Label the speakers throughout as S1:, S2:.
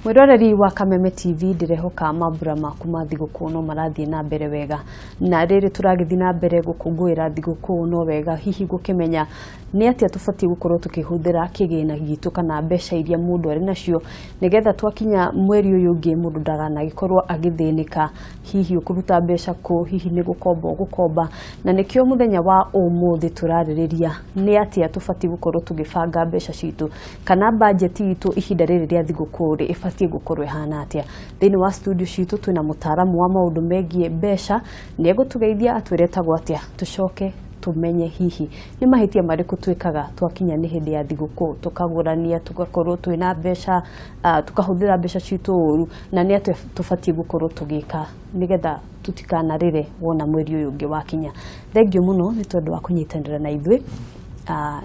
S1: Mwĩroreri wa Kameme TV, ndĩrehoka mambura maku ma thigũkũ no marathiĩ na mbere wega, na rĩrĩ tũragĩthiĩ na mbere gũkũngũĩra thigũkũ, no wega hihi gũkĩmenya nĩ atĩa tũbatiĩ gũkorwo tũkĩhũthĩra kĩgĩna gitũ kana mbeca iria mũndũ arĩ nacio, nĩgetha twakinya mweri ũyũ ũngĩ mũndũ ndaganagĩkorwo agĩthĩnĩka, hihi ũkũruta mbeca kũ, hihi nĩ gũkomba ũgũkomba. Na nĩkĩo mũthenya wa ũmũthĩ tũrarĩrĩria nĩ atĩa tũbatiĩ gũkorwo tũgĩbanga mbeca citũ kana bajeti itũ ihinda rĩrĩ rĩa thigũkũ rĩ, ĩbatiĩ gũkorwo ĩhana atĩa. Thĩinĩ wa studio citũ twĩna mũtaaramu wa maũndũ megiĩ mbeca, nĩ egũtũgeithia atwĩre etagwo atĩa, tũcoke tũmenye hihi nĩ mahĩtia marĩkũ twĩkaga twakinya nĩ hĩndĩ ya thigũkũ, tũkagũrania, tũgakorwo twĩna mbeca, tũkahũthĩra mbeca citũ ũru, na nĩ atĩa tũbatiĩ gũkorwo tũgĩka nĩgetha tũtikanarĩre wona mweri ũyũ ũngĩ wakinya. Thengiũ mũno nĩ tondũ wa kũnyitanĩra na ithuĩ.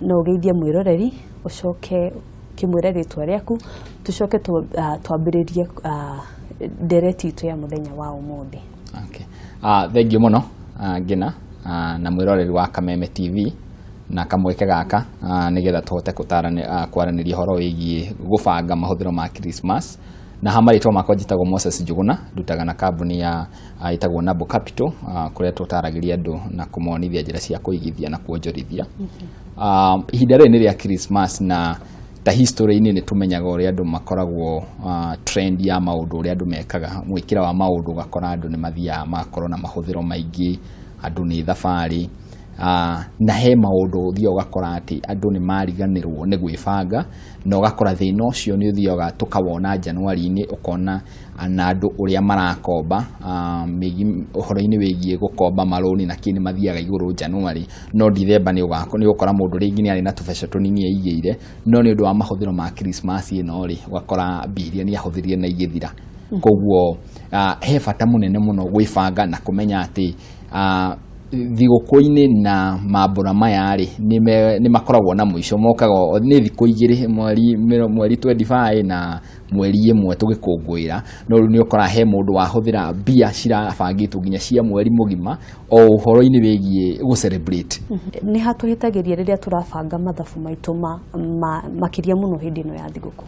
S1: No ũgeithie mwĩroreri, ũcoke ũkĩmwĩre rĩtwa rĩaku, tũcoke twambĩrĩrie ndereti itũ ya mũthenya wa ũmũthĩ.
S2: Okay. Thengiũ mũno, Ngina, na mwĩroreri wa Kameme TV na kamweke gaka, nĩgetha tũhote kwaranĩria ũhoro wĩgiĩ gũbanga mahũthĩro ma Christmas. Na ha marĩtwa makwa njĩtagwo Moses Njuguna, ndutaga na kambuni ya ĩtagwo Nabo Capital, kũrĩa tũtaragĩria andũ na kũmonithia njĩra cia kũigithia na kuonjorithia. Ihinda rĩrĩ nĩ rĩa Christmas, na ta history-inĩ nĩ tũmenyaga ũrĩa andũ makoragwo, trend ya maũndũ ũrĩa andũ mekaga, mwĩkĩra wa maũndũ, ũgakora andũ nĩ mathiaga magakorwo na mahũthĩro maingĩ, andũ nĩ thabarĩ, na he maũndũ ũthiaga ũgakora atĩ andũ nĩ mariganĩrwo nĩ gwĩbanga, na ũgakora thĩna ũcio nĩ ũthiaga tũkawona January-inĩ, ũkona na andũ ũrĩa marakomba, ũhoro-inĩ wĩgiĩ gũkomba marũni na kĩ, nĩ mathiaga igũrũ January, no Dithemba nĩ ũgũkora mũndũ rĩngĩ nĩ arĩ na tũbeca tũnini aigĩire, no nĩ ũndũ wa mahũthĩro ma Christmas ĩno rĩ, ũgakora mbia iria nĩ ahũthĩrire na igĩthira. Koguo he bata mũnene mũno gwĩbanga na kũmenya atĩ thigũkũ-inĩ na mambũra maya rĩ, nĩ makoragwo na mũico, mokaga nĩ thikũ 2, mweri 25 na mweri 1 tũgĩkũngũĩra. No rĩu nĩ ũkoraga he mũndũ wahũthĩra mbia cirabangĩtwo nginya cia mweri mũgima o ũhoro-inĩ wĩgiĩ gũ celebrate.
S1: Nĩ hatũhĩtagĩria rĩrĩa tũrabanga mathabu maitũ makĩria mũno hĩndĩ ĩno ya thigũkũ?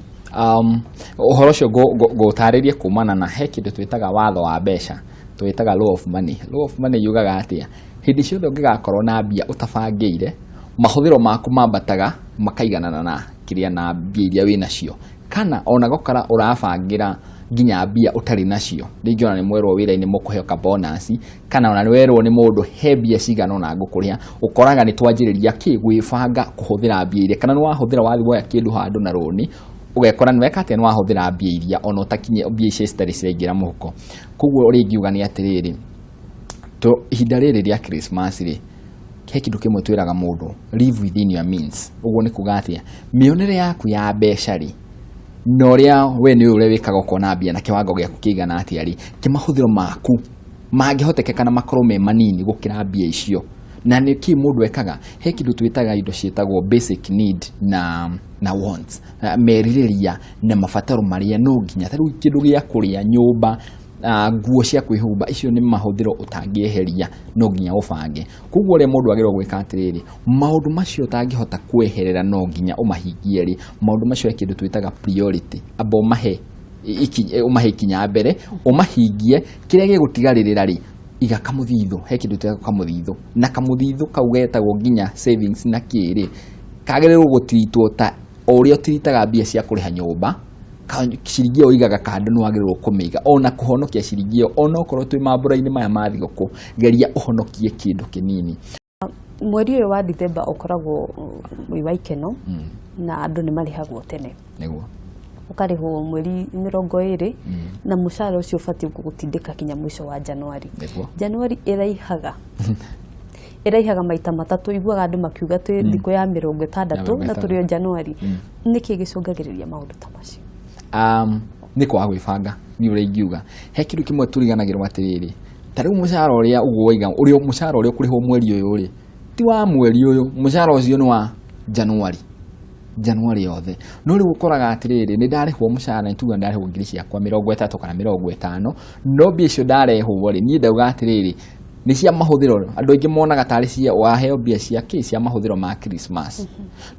S2: Ũhoro ũcio ngũtarĩrie kumana na he kĩndũ twĩtaga watho wa mbeca, twĩtaga law of money. Law of money yugaga atĩa? Hĩndĩ ciothe ũngĩgakorwo na mbia ũtabangĩire, mahũthĩro maku mambataga makaiganana na kĩrĩa na mbia iria wĩnacio, kana ona gũkora ũrabangĩra nginya mbia ũtarĩ nacio. Rĩngĩ ona nĩ mwerwo wĩra-inĩ mũkũheo ka bonus, kana ona nĩ werwo nĩ mũndũ he mbia cigana ũna ngũkũrĩha, ũkoraga nĩ twanjĩrĩria kĩ gwĩbanga kũhũthĩra mbia iria, kana nĩ wahũthĩra wathiĩ woya kĩndũ handũ na rũni, ũgekora nĩ weka atĩa, nĩ wahũthĩra mbia iria ona ũtakinyia, mbia icio citarĩ ciraingĩra mũhuko. Koguo ũrĩa ingiuga nĩ atĩrĩrĩ, ihinda rĩrĩ rĩa Christmas rĩ, he kĩndũ kĩmwe twĩraga mũndũ, live within your means. Ũguo nĩ kuga atĩa? Mĩonere yaku ya mbeca rĩ, na ũrĩa we nĩ ũrĩa wĩkaga ũkona mbia na kĩwango gĩaku kĩigana atĩa rĩ, kĩmahũthĩro maku mangĩhotekeka na makorwo me manini gũkĩra mbia icio. Na nĩ kĩ mũndũ ekaga? He kĩndũ twĩtaga indo ciĩtagwo basic need na wants, merirĩria na mabataro marĩa no nginya, ta rĩu kĩndũ gĩa kũrĩa, nyũmba, nguo cia kwĩhumba, icio nĩ mahũthĩro ũtangĩeheria, no nginya ũbange. Koguo ũrĩa mũndũ agĩrĩirwo gwĩka atĩrĩrĩ, maũndũ macio ũtangĩhota kweherera no nginya ũmahingie rĩ, maũndũ macio he kĩndũ twĩtaga priority, amba ũmahe ũmahe ikinya mbere, ũmahingie, kĩrĩa gĩgũtigarĩrĩra rĩ, iga kamũthithũ. He kĩndũ twĩtaga kamũthithũ, na kamũthithũ kau getagwo nginya savings na kĩrĩ, kagĩrĩirwo gũtiritwo ta o ũrĩa ũtiritaga mbia cia kũrĩha nyũmba. Ciringi ĩyo ũigaga kando nĩ wagĩrĩirwo kũmĩiga, ona kũhonokia ciringi ĩyo, ona okorwo twĩ mambũra-inĩ maya ma thigũkũ, geria ũhonokie kĩndũ kĩnini.
S1: Mweri ũyũ wa Dithemba ũkoragwo wĩ wa ikeno, na andũ nĩ marĩhagwo tene. Ũkarĩhwo mweri 20, na mũcara ũcio ũbatiĩ gũgũtindĩka kinya mũico wa Januari. Januari ĩraihaga maita matatũ, iguaga andũ makiuga twĩ thikũ ya 60 na tũrĩ o Januari. Nĩkĩ gĩcũngagĩrĩria maũndũ ta macio?
S2: Nĩ kwaga gwĩbanga. Niĩ ũrĩa ingiuga, he kĩndũ kĩmwe tũriganagĩrwo atĩrĩrĩ, ta rĩu mũcara ũrĩa ũguo waiga, ũrĩa mũcara ũrĩa ũkũrĩhwo mweri ũyũ rĩ, ti wa mweri ũyũ, mũcara ũcio nĩ wa Januari, Januari yothe. No rĩu ũkoraga atĩrĩrĩ, nĩ ndarĩhwo mũcara, nĩ tuga ndarĩhwo ngiri ciakwa 30 kana 50, no mbia icio ndarehwo rĩ, niĩ ndauga atĩrĩrĩ, nĩ cia mahũthĩro. Andũ aingĩ monaga tarĩ cia waheo mbia cia kĩ, cia mahũthĩro ma Christmas,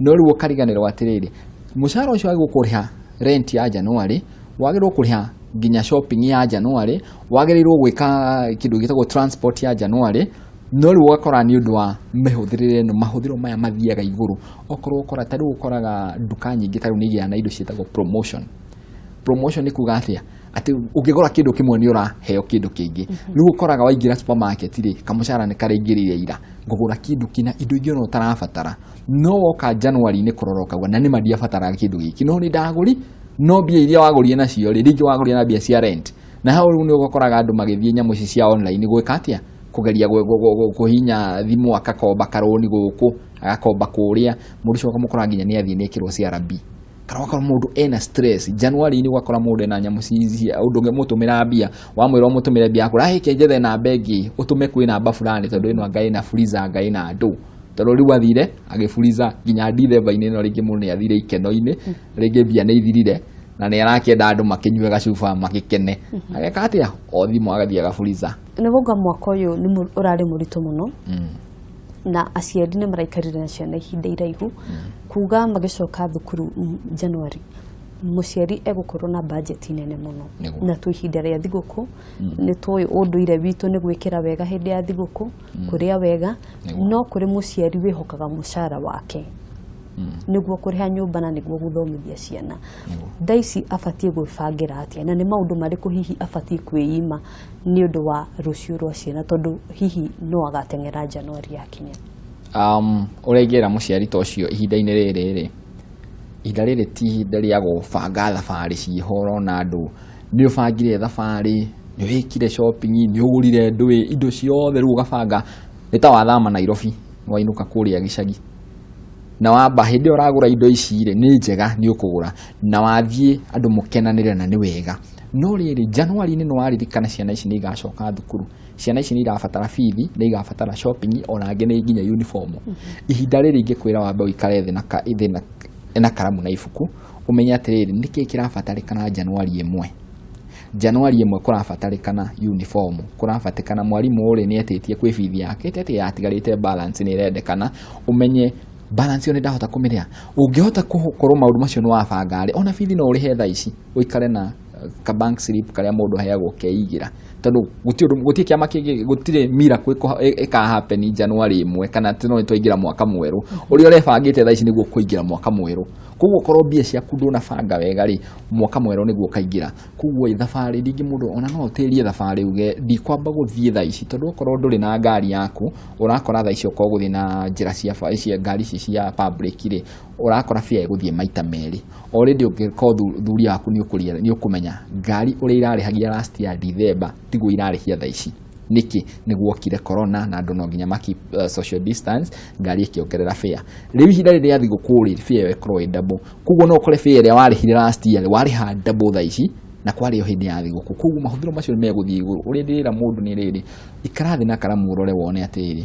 S2: no rĩu ũkariganĩrwo atĩrĩrĩ, mũcara ũcio wagĩrĩirwo kũrĩha rent ya January. Wagĩrĩirwo kũrĩha nginya shopping ya January, wagĩrĩirwo gwĩka kĩndũ gĩtagwo transport ya January, no rĩu ũgakora nĩ ũndũ wa mĩhũthĩrĩre ĩno, mahũthĩro maya mathiaga igũrũ. Okorwo ũkora ta rĩu ũkoraga nduka nyingĩ ta rĩu nĩ igĩaga na indo ciĩtagwo promotion. Promotion nĩ kuga atĩa? Atĩ ũngĩgũra kĩndũ kĩmwe nĩ ũraheo kĩndũ kĩngĩ. Rĩu ũkoraga waingĩra supermarket rĩ, kamũcara nĩ karaingĩrire ira, ngũgũra kĩndũ kĩna, indo ingĩ ona ũtarabatara. No woka January-inĩ kũrora ũkauga na nĩma ndiabataraga kĩndũ gĩkĩ, no nĩ ndagũri, no mbia iria wagũrire nacio rĩ, rĩngĩ wagũrire na mbia cia rent. Na hau rĩu nĩ ũkoraga andũ magĩthiĩ nyamũ ici cia online gwĩka atĩa? Kũgeria kũhihinya thimũ akakomba karũni gũkũ, agakomba kũrĩa, mũndũ ũcio ũkamũkora nginya nĩ athiĩ nĩ ekĩrwo CRB. Kana ũgakora mũndũ ena stress January-inĩ, ũgakora mũndũ ena nyamũ cia ũndũ ũngĩmũtũmĩra mbia, wamwĩra ũmũtũmĩre mbia akwĩra hĩ njethe namba ĩngĩ ũtũme kwĩ namba fulani, tondũ ĩno anga ĩna fuliza, anga ĩna ndũ, tondũ rĩu athire agĩburiza nginya Dithemba-inĩ ĩno rĩngĩ mũndũ nĩ athire ikeno-inĩ, rĩngĩ mbia nĩ ithirire na nĩ arakĩenda andũ makĩnyue gacuba makĩkene, ageka atĩa? O thimũ agathiĩ agaburiza.
S1: Nĩ wauga mwaka ũyũ nĩ ũrarĩ mũritũ mũno na aciari nĩ maraikarire na ciana ihinda iraihu, kuga magĩcoka thukuru January mũciari egũkorwo na budget nene mũno. Na twĩ ihinda rĩa thigũkũ, nĩ tũĩ ũndũire witũ nĩ gwĩkĩra wega hĩndĩ ya thigũkũ, kũrĩa wega. No kũrĩ mũciari wĩhokaga mũcara wake nĩguo kũrĩha nyũmba na nĩguo gũthomithia ciana, thaa ici abatiĩ gwĩbangĩra atĩa, na nĩ maũndũ marĩkũ hihi abatiĩ kwĩima nĩ ũndũ wa rũciũ rwa ciana, tondũ hihi no agateng'era January yakinya?
S2: Ũrĩa ingĩra mũciari ta ũcio ihinda-inĩ rĩrĩ rĩ, ihinda rĩrĩ ti ihinda rĩa gũbanga thabarĩ ciĩho. Ũrona andũ nĩ ũbangire thabarĩ, nĩ wĩkire shopping, nĩ ũgũrire ndũĩ indo ciothe, rĩu ũgabanga nĩ ta wathama Nairobi wainũka kũrĩa gĩcagi, na wamba hĩndĩ ĩyo ũragũra indo ici rĩ, nĩ njega nĩ ũkũgũra na wathiĩ andũ mũkenanĩre na nĩ wega. No rĩrĩ, January-inĩ nĩ waririkana ciana ici nĩ igacoka thukuru, ciana ici nĩ irabatara bithi, nĩ igabatara shopping, ona angĩ nĩ nginya uniform. Ihinda rĩrĩ ingĩkwĩra wambe ũikare thĩ na karamu na ibuku, ũmenye atĩrĩrĩ, nĩkĩĩ kĩrabatarĩkana January 1. January 1 kũrabatarĩkana uniform, kũrabatarĩkana mwarimũ rĩ nĩ etĩtie kwĩ bithi yake atĩ yatigarĩte balance nĩ ĩrendekana, ũmenye balance ĩyo nĩ ndahota kũmĩrĩha. Ũngĩhota gũkorwo maũndũ macio nĩ wabanga rĩ, ona bithi no ũrĩhe thaa ici, ũikare na ka bank slip karĩa mũndũ aheagwo keigĩra, tondũ gũtirĩ ũndũ, gũtirĩ kĩama kĩngĩ, gũtirĩ miracle ĩka happen January 1, kana atĩ no nĩtwaingĩra mwaka mwerũ. Ũrĩa ũrebangĩte thaa ici nĩguo kũingĩra mwaka mwerũ. Koguo korwo mbia ciaku ndũnabanga wega rĩ, mwaka mwerũ nĩguo ũkaingĩra. Koguo ĩ thabarĩ rĩngĩ mũndũ ona no ũtĩrie thabarĩ uge ndikwamba gũthiĩ thaa ici, tondũ okorwo ndũrĩ na ngari yaku, ũrakora thaa ici okorwo ũgũthiĩ na njĩra cia ngari ici cia public rĩ, ũrakora fare ĩgũthiĩ maita merĩ. Already ũngĩka ũthuthuria waku nĩ ũkũmenya ngari ũrĩa irarĩhagia last year December tiguo irarĩhia thaa ici. Nĩkĩ? Nĩ guokire corona na andũ no nginya ma keep social distance, ngari ĩkĩongerera fare. Rĩu ihinda rĩrĩ rĩa thigũkũ rĩ, fare ĩyo ĩkorwo ĩ double. Koguo no ũkore fare ĩrĩa warĩhire last year warĩha double thaa ici, na kwarĩ o hĩndĩ ya thigũkũ. Koguo mahũthĩro macio nĩ megũthiĩ igũrũ. Ũrĩa ndĩrera mũndũ nĩ rĩrĩ, ikara thĩ na karamu ũrore wone atĩrĩrĩ,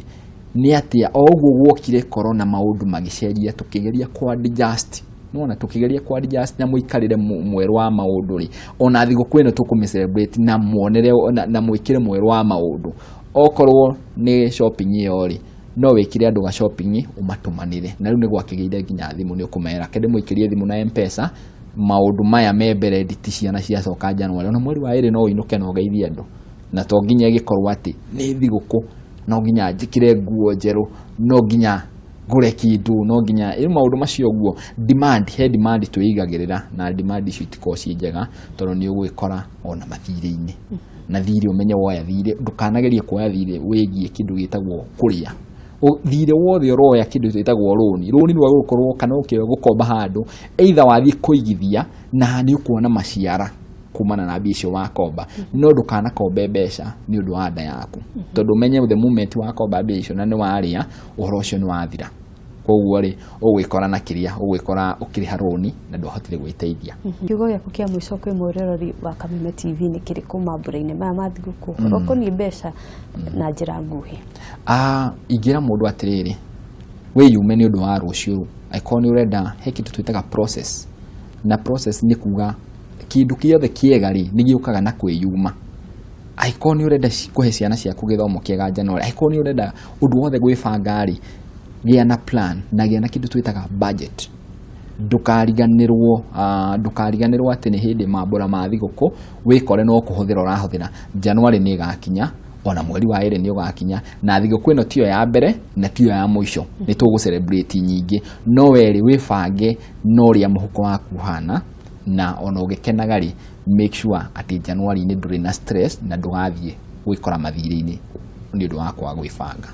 S2: nĩ atĩa o ũguo guokire corona maũndũ magĩcenjia, tũkĩgeria kũ adjust. Nĩwona tũkĩgeria kũ adjust na mũikarĩre mwerũ wa maũndũ rĩ, ona thigũkũ ĩno tũkũmĩ celebrate na muonere na mwĩkĩre mwerũ wa maũndũ. Okorwo nĩ shopping ĩyo rĩ, no wĩkĩre andũ ga shopping ũmatũmanĩre. Na rĩu nĩ gwakĩgĩire nginya thimũ, nĩ ũkũmera kende mũikĩrie thimũ na M-Pesa, maũndũ maya me mbere nditi ciana ciacoka January. Ona mweri wa ĩrĩ no ũinũke na ũgeithie andũ, na to nginya ĩgĩkorwo atĩ nĩ thigũkũ no nginya njĩkĩre nguo njerũ, no nginya ngũre kĩndũ, no nginya ĩ maũndũ macio ũguo. Demand, he demand twĩigagĩrĩra, na demand icio itikoragwo ciĩ njega, tondũ nĩ ũgwĩkora ona mathirĩ-inĩ. Na thirĩ ũmenye woya thirĩ, ndũkanagerie kuoya thirĩ wĩgiĩ kĩndũ gĩtagwo kũrĩa. Thirĩ wothe ũroya kĩndũ gĩtagwo rũni, rũni rwa gũkorwo kana ũkĩoya gũkomba handũ, either wathiĩ kũigithia na nĩ ũkuona maciara kumana na mbia icio wakomba, no ndũkanakombe mbeca nĩ ũndũ wa nda yaku, tondũ ũmenye the moment wakomba mbia icio na nĩ warĩa, ũhoro ũcio nĩ wathira. Koguo rĩ, ũgwĩkora na kĩrĩa ũgwĩkora ũkĩrĩha rũni na ndwahotire gwĩteithia.
S1: Kiugo gĩaku kĩa mũico kwĩ mwĩroreri wa Kameme TV nĩ kĩrĩkũ mambura-inĩ maya ma thigũkũ, ũhoro ũkoniĩ mbeca na njĩra nguhĩ?
S2: Ingĩra mũndũ atĩrĩrĩ, wĩyume nĩ ũndũ wa rũciũ. Angĩkorwo nĩ ũrenda, he kĩndũ twĩtaga process, na process nĩ kuga kĩndũ gĩothe kĩega rĩ, nĩ gĩũkaga na kwĩyuma. Angĩkorwo nĩ ũrenda kũhe ciana ciaku gĩthomo kĩega January, angĩkorwo nĩ ũrenda ũndũ wothe gwĩbanga rĩ, gĩa na plan na gĩa na kĩndũ twĩtaga budget. Ndũkariganĩrwo, ndũkariganĩrwo atĩ nĩ hĩndĩ mambũra ma thigũkũ wĩkore no kũhũthĩra ũrahũthĩra. January nĩ ĩgakinya, ona mweri wa ĩrĩ nĩ ũgakinya, na thigũkũ ĩno tiyo ya mbere na tiyo ya mũico, nĩ tũgũ celebrate nyingĩ. No werĩ wĩbange na ũrĩa mũhuko waku ũhana, na ona ũgĩkenaga rĩ, make sure atĩ January-inĩ ndũrĩ na stress na ndũgathiĩ gwĩkora mathirĩ-inĩ nĩ ũndũ wa kwaga gwĩbanga.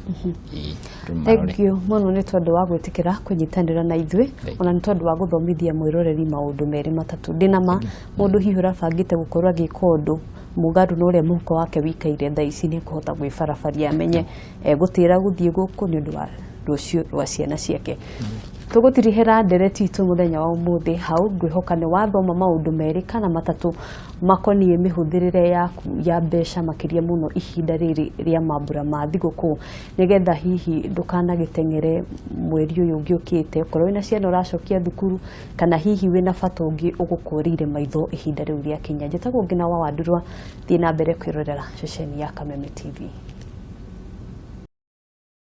S2: Ĩĩ, tũmarore.
S1: Thank you mũno nĩ tondũ wa gwĩtĩkĩra kũnyitanĩra na ithuĩ,
S2: Thank
S1: ona nĩ tondũ wa gũthomithia mwĩroreri maũndũ merĩ matatũ. Ndĩna ma mũndũ hihi ũrabangĩte gũkorwo agĩka ũndũ mũgarũ na ũrĩa mũhuko wake wĩikaire thaa ici nĩ ekũhota gwĩbarabaria amenye egũtĩra gũthiĩ gũkũ nĩ ũndũ wa rũciũ rwa ciana ciake. Tũgũtirihĩra ndereti itũ mũthenya wa ũmũthĩ hau. Ngwĩhoka nĩ wathoma maũndũ merĩ kana matatũ makoniĩ mĩhũthĩrĩre yaku ya mbeca, makĩria mũno ihinda rĩrĩ rĩa mambura ma thigũkũ, nĩgetha hihi ndũkanagĩteng'ere mweri ũyũ ũngĩ ũkĩte, okorwo wĩna ciana ũracokia thukuru, kana hihi wĩna bata ũngĩ ũgũkũrĩire maitho ihinda rĩu rĩakinya. Njĩtagwo Ngina wa Wandurwa, thiĩ na mbere kwĩrorera ceceni ya Kameme TV.